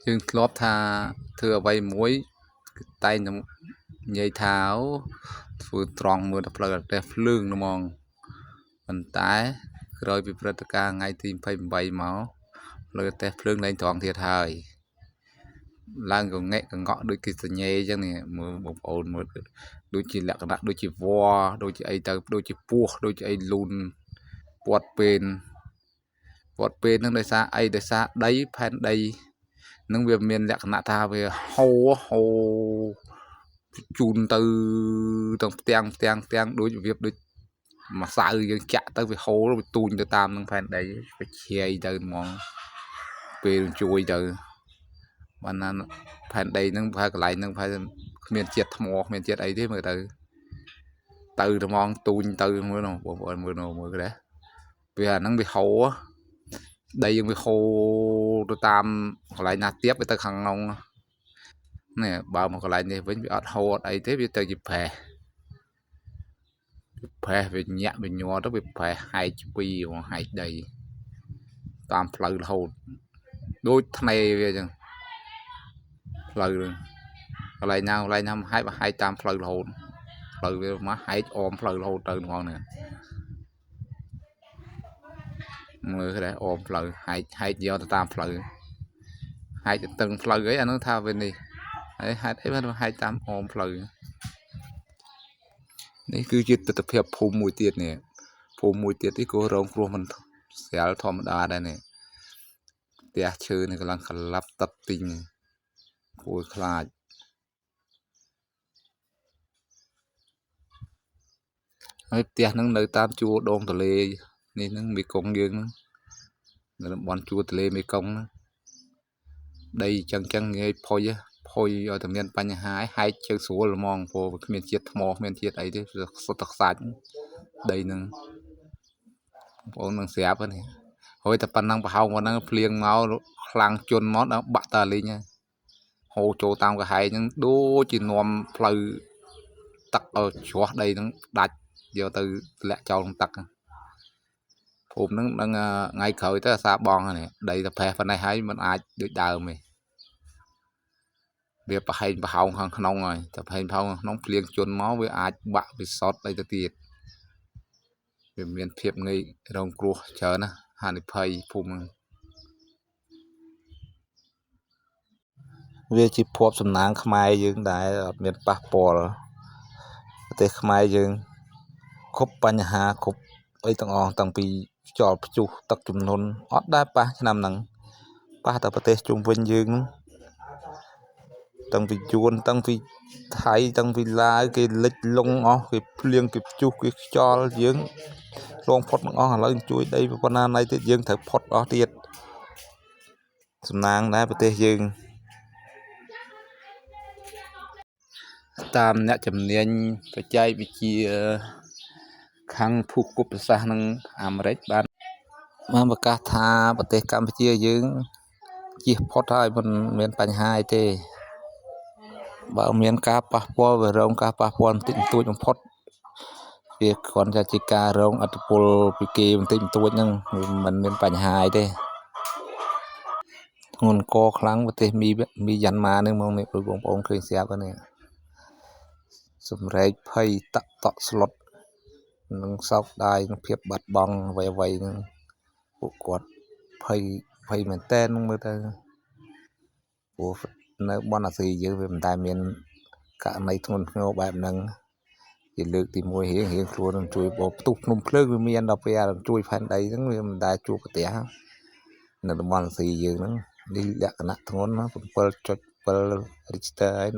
យើងធ្លាប់ថាធ្វើអ្វីមួយតែងតែនិយាយថាអូធ្វើត្រង់មើលតែផ្លូវរទេះភ្លើងហ្មងប៉ុន្តែក្រោយពីព្រឹត្តិការណ៍ថ្ងៃទី28មកផ្លូវរទេះភ្លើងលែងត្រង់ទៀតហើយឡើងក៏ងែកកងក់ដូចគេសញ្ញេអញ្ចឹងនេះមើលបងប្អូនមើលដូចជាលក្ខណៈដូចជាវល្លិដូចជាអីទៅដូចជាពស់ដូចជាអីលូនពាត់ពេនពាត់ពេនហ្នឹងដោយសារអីដោយសារដីផែនដីនឹងវាមានលក្ខណៈថាវាហូរហូរជូនទៅទាំងផ្ទាំងផ្ទាំងផ្ទាំងដូចរបៀបដូចម្សៅយើងចាក់ទៅវាហូរវាទូញទៅតាមនឹងផែនដីវាជ្រាយទៅហ្មងពេលជួយទៅបានណាផែនដីហ្នឹងប្រហែលកន្លែងហ្នឹងប្រហែលគ្មានជាតិថ្មគ្មានជាតិអីទេមើលទៅទៅហ្មងទូញទៅមើលនោះបងប្អូនមើលនោះមើលគេវាអាហ្នឹងវាហូរដីយើងវាហូរទៅតាមកន្លែងណាទៀបវាទៅខាងក្នុងនេះបើមកកន្លែងនេះវិញវាអត់ហូរអត់អីទេវាទៅជាប្រេះប្រេះវាញាក់វាញ័រទៅវាប្រេះហែកពីរហែកដីតាមផ្លូវរហូតដូចថ្នេរវាអញ្ចឹងផ្លូវហ្នឹងកន្លែងណាកន្លែងណាហែកហែកតាមផ្លូវរហូតផ្លូវវាមកហែកអមផ្លូវរហូតទៅហ្មងនេះមើលគេអមផ្លូវហែកហែកយកទៅតាមផ្លូវហែកទៅតឹងផ្លូវអីអានោះថាវានេះហើយហេតុអីបានហែកតាមអមផ្លូវនេះគឺជាទស្សនវិជ្ជាភូមិមួយទៀតនេះភូមិមួយទៀតនេះក៏រងគ្រោះមិនស្រាលធម្មតាដែរនេះផ្ទះឈើនេះកម្លាំងក្លាប់តទីងគួរខ្លាចហើយផ្ទះហ្នឹងនៅតាមជួរដងទន្លេនេះហ្នឹងមេគង្គយើងហ្នឹងនៅតំបន់ជួរទន្លេមេគង្គហ្នឹងដីចឹងចឹងងាយផុយផុយឲ្យតែមានបញ្ហាហែកជើងស្រួលហ្មងព្រោះគ្មានជាតិថ្មគ្មានជាតិអីទេសុទ្ធតែខ្សាច់ដីហ្នឹងបងប្អូននឹងស្រាប់ហ្នឹងហើយតែប៉ុណ្ណឹងប្រហោងប៉ុណ្ណឹងភ្លៀងមកខ្លាំងជន់មកដល់បាក់តាលីងហើយហូរចូលតាមកហែងហ្នឹងដូចជានាំផ្លូវទឹកឲ្យជ្រោះដីហ្នឹងដាច់យកទៅធ្លាក់ចោលក្នុងទឹកភូមិហ្នឹងនឹងថ្ងៃក្រោយទៅអាសាបងហ្នឹងដីទៅប្រេះប៉ុណ្ណេះហើយมันអាចដូចដើមទេវាប្រហែងប្រហោងខាងក្នុងហើយតែប្រហែងប្រហោងខាងក្នុងភ្លៀងជន់មកវាអាចបាក់វាសតអីទៅទៀតវាមានភាពងាយរងគ្រោះច្រើនណាហានិភ័យភូមិហ្នឹង វាជាភ័ព្វសំណាងខ្មែរយើងដែលអត់មានប៉ះពាល់ប្រទេសខ្មែរយើងគ្រប់បញ្ហាគ្រប់អីទាំងអស់តាំងពីខ្យល់ព្យុះទឹកជំនន់អត់ដែលប៉ះឆ្នាំហ្នឹងប៉ះតែប្រទេសជុំវិញយើងហ្នឹងតាំងពីយួនតាំងពីថៃតាំងពីឡាវគេលិចលង់អស់គេភ្លៀងគេព្យុះគេខ្យល់យើងលងផុតទាំងអស់ឥឡូវជួយដីប៉ុណ្ណាណៃទៀតយើងត្រូវផុតអស់ទៀតសំណាងដែរប្រទេសយើង តាមអ្នកជំនាញបច្ចេកវិទ្យាខាងភូមិប្រសាសន៍នឹងអាមេរិកបាន បានប្រកាសថាប្រទេសកម្ពុជាយើងជៀសផុតហើយមិនមានបញ្ហាអីទេបើមានការប៉ះពាល់វារងការប៉ះពាល់បន្តិចបន្តួចបំផុតវាគ្រាន់តែជាការរងឥទ្ធិពលពីគេបន្តិចបន្តួចហ្នឹងវាមិនមានបញ្ហាអីទេធ្ងន់កខ្លាំងប្រទេសមីមីយ៉ាន់ម៉ាហ្នឹងមកនេះដូចបងប្អូនឃើញស្រាប់ហ្នឹងសម្រែកភ័យតក់តក់ស្លុតនិងសោកស្ដាយនឹងភាពបាត់បង់អ្វីៗហ្នឹងពួកគាត់ភ័យភ័យមែនតើហ្នឹងមើលទៅព្រោះនៅបនអាស៊ីយើងវាមិនដែលមានករណីធ្ងន់ធ្ងរបែបហ្នឹងជាលើកទី1រៀងរៀងខ្លួននឹងជួយបើផ្ទុះភ្នំភ្លើងវាមានដល់ពេលអាជួយផែនដីហ្នឹងវាមិនដែលជួបប្រទះនៅតំបន់អាស៊ីយើងហ្នឹងនេះលក្ខណៈធ្ងន់ណា7.7 Richter ហើយណា។